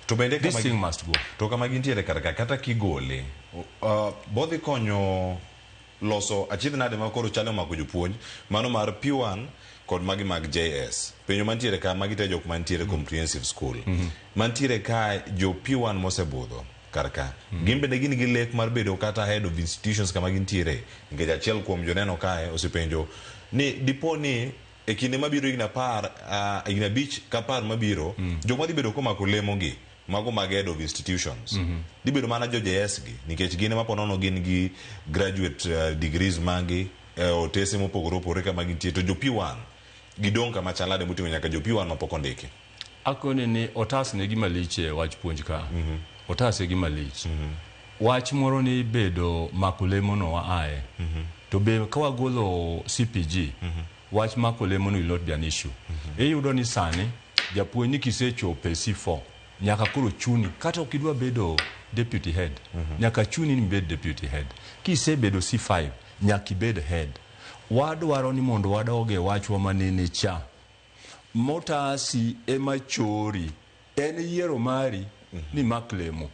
To bende This kama thing must go. To kama gintiere kar ka kata kigole bodhi konyo loso achiedh nade ma koro chalo mako jopuonj mano mar P1 kod magi mag JS. Penjo mantiere ka magi te jok mantiere comprehensive school. Mantiere ka jo P1 mosebudho kar ka. Gin bende gin gi lek mar bedo kata head of institutions kama gintiere. Nikech achiel kuom joneno kae osepenjo ni dipo ni e kinde mabiro higni 10, higni 5 ka 10 mabiro, jok madhi bedo komako lemo gi mago mag head of institutions dhi bedo mana jo JS gi nikech gin ema ponono gin gi graduate degrees magi otese mopogore opogore kama gintie, to jo P1 gidong' kama chalade moting'o nyaka jo P1 mapok ondiki. Akoni ni otas ne gima lich e wach puonj ka. Otas e gima lich. Wach moro ni bedo mako lemo no wa ae. To be ka wagolo CPG, wach mako lemo no will not be an issue. Iyudo ni sani japuonj ni kisechopo e C4 nyaka koro chuni kata ok idwa bedo deputy head, nyaka chuni ni ibed deputy head. Kisebedo C5 nyaka ibed head. Wadwaro ni mondo wadog e wachwa manene cha. Motasi ema chori en yiero mari ni mak lemo.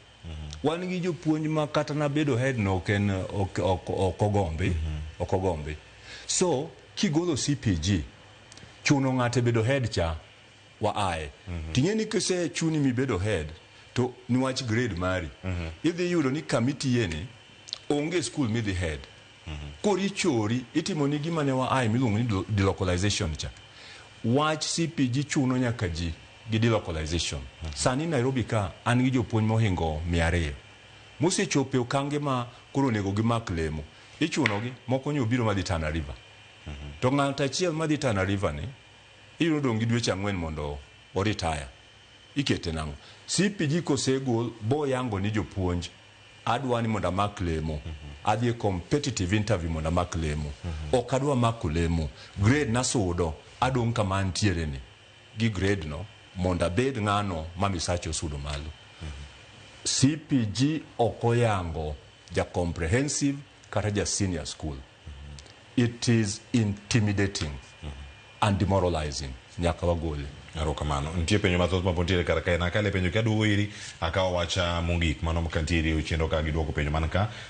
Wan gi jopuonj ma kata nabedo head no ok en ok ogombi, ok ogombi. So kigolo CPG, chuno ng'ato bedo head cha wa ae. Ting'e ni kisechuni mibedo head to niwach grade mari, idhi yudo ni kamitiye ni onge school midhi head. Koro ichori itimo ni gima ne wa ae miluongo ni delocalization cha. Wach CPG chuno nyaka ji gi delocalization. Sani Nairobi ka an gi jopuonj mohingo 200 mosechopo e okange ma koro onego gimak lemo. Ichunogi moko nyo obiro madhi Tana River. To ng'ato achiel madhi Tana River ni iyudo dong' gi dweche 4 mondo o retire. Ikete nang'o? CPG kosegol boyango ni jopuonj adwa ni mondo amak lemo. Adhi e competitive interview mondo amak lemo. Ok adwa mako lemo. Grade nasudo adong' kama antiere ni gi grade no mondo abed ng'ano ma misache osudo malo. CPG ok oyango ja comprehensive kata ja senior school. It is intimidating and demoralizing. Nyaka wagole. Erokamano. Nitie penjo mathoth ma pod nitiere kar kae. Nakale penjo kaduogo iri akawo wach mogik mano kantiere e chenro ka giduoko penjo man ka.